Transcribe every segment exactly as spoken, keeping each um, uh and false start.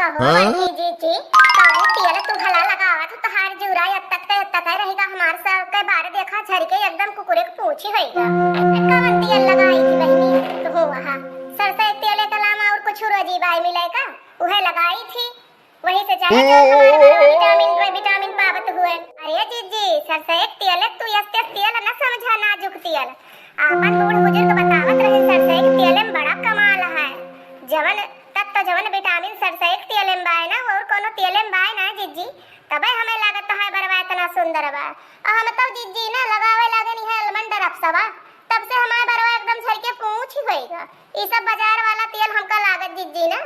अहो हाँ? बहिनी जीजी, कौन तेल तू भला लगावत हो? तोहार जूड़ा एत्तक ते एत्तक है रहेगा, हमार सब के बारे देखा झरिके एकदम कुकुरे के पूछी होइगा। कौन तेल लगाई थी बहिनी तू वहाँ? सरसों के तेल के अलावा और कुछ रोजी बाय मिले का? उहे लगाई थी, वही से चाहे जो हमारे बड़ा विटामिन रे विटामिन पावत हुए। अरे जीजी, सरसों के तेल तू यस तेल न समझा, नाजुक तेल। आपन बूढ़ बुजुर्ग बतावत रहे सरसों के तेल में बड़ा कमाल है, जवन तब तो जवन विटामिन सरसों के तेल में बाय ना, और कोनो तेल में बाय ना जिज्जी, तबे हमें लागत है बरवा इतना सुंदर बा। और हम तो जिज्जी ना लगावे लागनी है almond drops बा, तब से हमार बरवा एकदम झरिके पूछी होइगा। ई सब बाजार वाला तेल हमका लागत जिज्जी ना,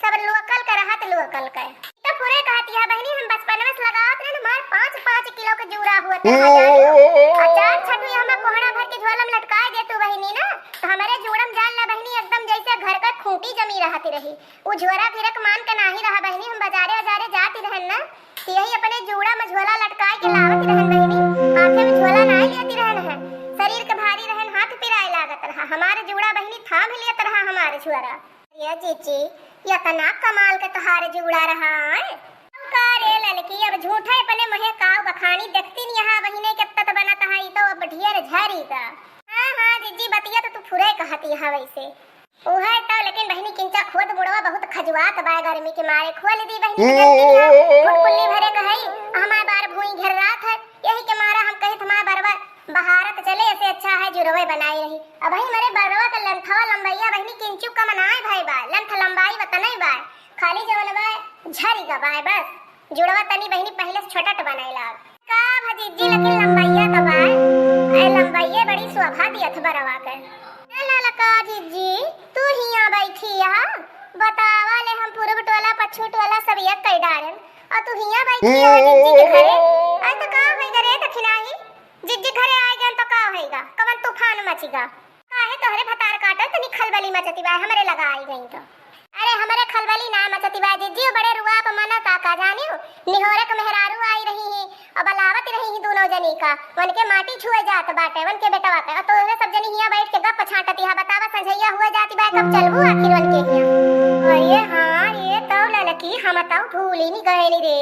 सब local का रहत local का। तो पूरे कहती है बहिनी, हम बचपन में से लगावत रहे ना, हमार पाँच पाँच किलो के जूड़ा हुआ था, जानियो। और चार छठुई हमें कोहड़ा भर के झोला में लटकाए दे तू बहिनी ना, तो हमारे जूड़ा में जान ला बहिनी एकदम जैसे घर का खूंटी जमी रहती रही। उ झोरा गिरक मान के नाही रहा बहिनी, हम बाजारे बाजारे जाती रहन ना, तो यही अपने जूड़ा में झोला लटकाए के लावती रहन बहिनी, हाथे में झोला नाही लेती रहन है, शरीर के भारी रहन, हाथ पिराए लागत रहा, हमारे जूड़ा बहिनी थाम लेत रहा हमारे झोरा। ये जीजी, इतना कमाल के तोहार जूड़ा रहा है। का रे ललकी, अब झूठा अपने मुँहे काव बखानी, देखती नहीं यहाँ बहिने के तत बनत है, ई तो अब ढेर झरी का। हाँ, हाँ, जीजी, बतिया तो तू फुरे कहती है वैसे। उहे तो, लेकिन बहिनी किंचा खोद मुड़वा बहुत खजुआत बाय गर्मी के मारे। खोल दी बहिनी के जल्दी यहाँ, फुटकुल्ली भरे के हई, हमार बार भूई घेर रात है, यही के मारा हम कहित हमार बरवा बहारत चले, ऐसे अच्छा है जुड़वे बनाई रही। अब भाई हमारे बरवा के लंथवा लंबैया बहिनी किंचू कम नाय भाई बा, लंथ लंबाई बतनाई बा, खाली जवन बा झरी गबाय बस। जुड़वा तनी बहिनी पहिले से छोटट बनाए लाग। का भा जिज्जी लेकिन लंबैया गबाय, ए लंबैये बड़ी शोभा दियत बरवा के। ए ललका जिज्जी, तू हियां बैठी हा, बतावा ले हम पूरब टोला पच्छू टोला सब एक कई डारेन, और तू हियां बैठी हा जिज्जी के घरे। अरे तो का होई रे दखिनाही, जिज्जी घरे आए गन तो का होइगा, कवन तूफान मचिगा? काहे तोहरे भतार काटो तनी खलबली मचती बा, हमरे लगा आई गई तो। अरे हमरे खलबली ना मचती बा जिज्जी, बड़े रुआ प मना का का जानियो, निहोरे के मेहरारू आई रही ही, अब बलावत रही ही दोनों जनी का, वन के माटी छुए जात बाटे, वन के बेटवा के, और तोहरे सब जनी हियां बैठ के गप छाटती हा, बतावा संझैया हुए जाती बा, कब चलबू आखिर वन के हियां? अरे हाँ, ये तो ललकी हम तो भूली नहीं गए नी रे।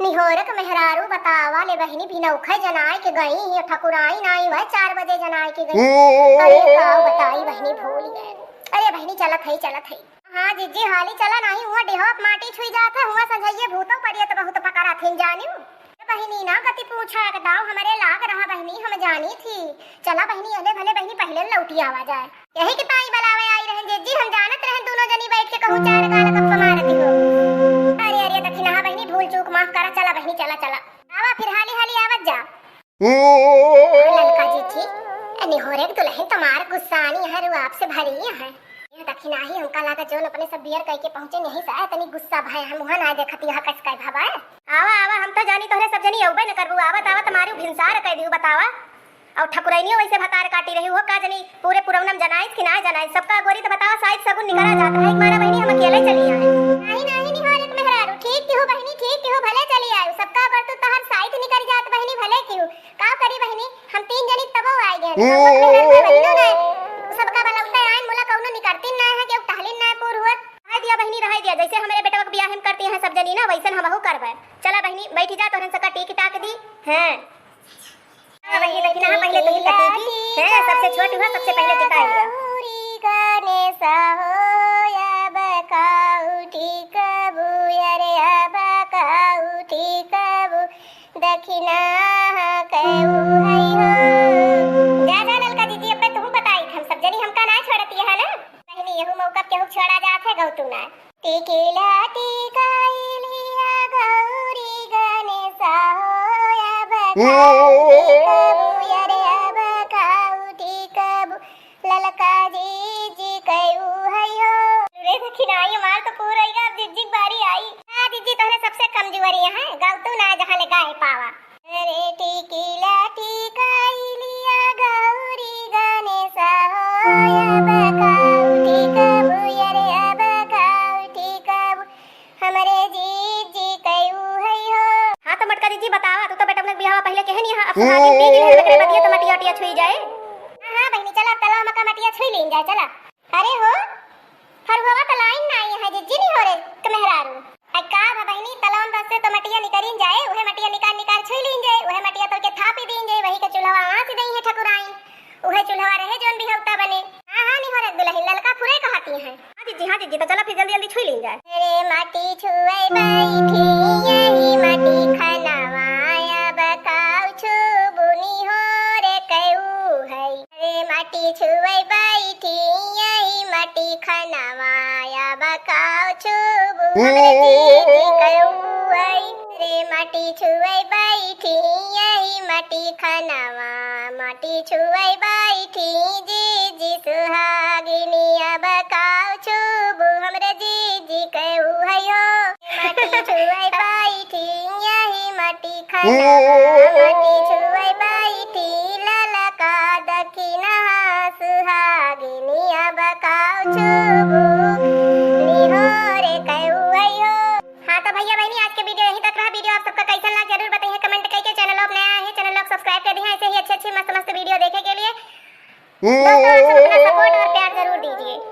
निहोरक मेहरारू बतावा ले बहिनी, भिनौखे जनाए के गई ही, ठकुराई नाई वह चार बजे जनाए के गई। अरे का बताई बहिनी, भूल गए। अरे बहिनी चलत है, चलत है। हाँ जिज्जी, हाली चला, नाही हुआ डेहवा माटी छुई जात है, हुआ संझइये भूतो पड़ियत बहुत पकड़ा थिन जानियो। ए बहिनी ना गति पूछा एक दाव हमरे लाग रहा बहिनी, हम जानी थी। चला बहिनी, अले भले बहिनी पहिले लौटी आवा जाए। यही के ताई बलावे आई रहन जिज्जी, हम जानत रहन दोनों जनी बैठ के कहूँ चार गाल गप्पा मारती हो। अरे, अरे, दखिनहा बहिनी, भूल चूक माफ करा, चला बहिनी, चला, चला। आवा फिर हाली हाली आवत जा। ललका जिज्जी, ए निहोरे के दुलहिन तुम्हार गुस्सानी है, रुआब से भरी है। ये दखिनाही हमका लागत जौन अपने सब बियर कह के पहुँचे नहीं से, तनी गुस्सा भय हम वहाँ ना देखती है कस का भवा है। आवा, आवा, हम तो जानी तोहरे सब जनी अउबे न करबू, आवत आवत मारी भिनसार कह दियो, बतावा। और ठकुरैनियो वैसे भतार काटी रही हो, का जनी पूरे पुरौनम जनाइस कि ना जनाइस, सबका गोरी तो बतावा, साइज सगुन निकरा जात है, एक मारा बहिनी हम अकेले चली आए। नाही, नाही, निहोरे के मेहरारू, ठीक किहू बहिनी, ठीक किहू, भले चली आए, सबका बर तू तहर साइज निकर जात बहिनी, भले किहू, का करी बहिनी, हम तीन जनी तबो आए गए, सबका बलौते आए, मुला कौनो निकरती ना है, केहू टहलिन ना है, पूर हुअत। रह दिया बहिनी, रह दिया, जैसे हमरे बेटवा के बियाह में करती हैं सब जनी ना, वैसन हमहू करबे। चला बहिनी, बैठी जा, तोहरन सबका टीक टाक दी, हैं। हाँ, वही देखी ना, पहले तो ही तकी की, हैं, सबसे छोटी हुआ, सबसे पहले टिकाई लिया। गौरी गणेश हो, अब काऊ टिकबू, अरे अब काऊ टिकबू, दखिना केऊ है हो। जा, जा, ललका दीदी, अब तुम बताई, हम सब जनी हमका ना छोड़ती है ना। बहिनी, यहू मौका केहू छोड़ा जात है, गौतू ना। टिकिला टिकाई लिया गौरी गणेश हो, अब काऊ टिकबू, अरे अब काऊ टिकबू, ललका जीजी केऊ है हो। रे दखिनाई मार तो पूर आइगा, अब जीजी की बारी आई। हाँ जीजी, तोहरे सबसे कमजोरी है, गौतू ना जहाँ ले गाए पावा। अरे टिकिला टिकाई लिया गौरी गणेश हो, अब काऊ टिकबू, अरे अब काऊ टिकबू, हमरे जीजी केऊ है हो। हाँ तो मटका जीजी बतावा, तू तो बेटवा के बियाह पहले कहे नहीं, हाँ, अब सुहागिन पी गई है, एकरे बतिया तो मटिया उटिया छुई जाए। हाँ, हाँ बहिनी, चला, अब तला हमका मटिया छुई लीन जाए, चला। अरे हो, फरुहवा तो लाइन ना आई है, जीजी निहोरे के मेहरारू। रे माटी छुए बैठी यही माटी खनवा, अब काउ छुबुनी हो रे कऊ है। रे माटी छुए बैठी यही माटी खनवा, अब काउ छुबु हमरे जीजी कऊ है। रे माटी छुए बैठी यही माटी खनवा, माटी छुए बैठी जीजी सुहागिनी, अब काउ छुबु हमरे जीजी कऊ है हो। माटी छुए बैठी यही माटी खनवा, माटी छुए बैठी ललका दखिना सुहागिनी, अब काउ छुबु निहोरे कऊ है हो। हाँ तो भैया बहनी, आज के video यहीं तक रहा। Video आप सबका कैसन लाग जरूर बताइए comment करके। Channel आप नया है, channel आप subscribe कर दी, ऐसे ही अच्छी अच्छी मस्त मस्त video देखे के लिए। दोस्तों, आप सब अपना support और प्यार जरूर दीजिए।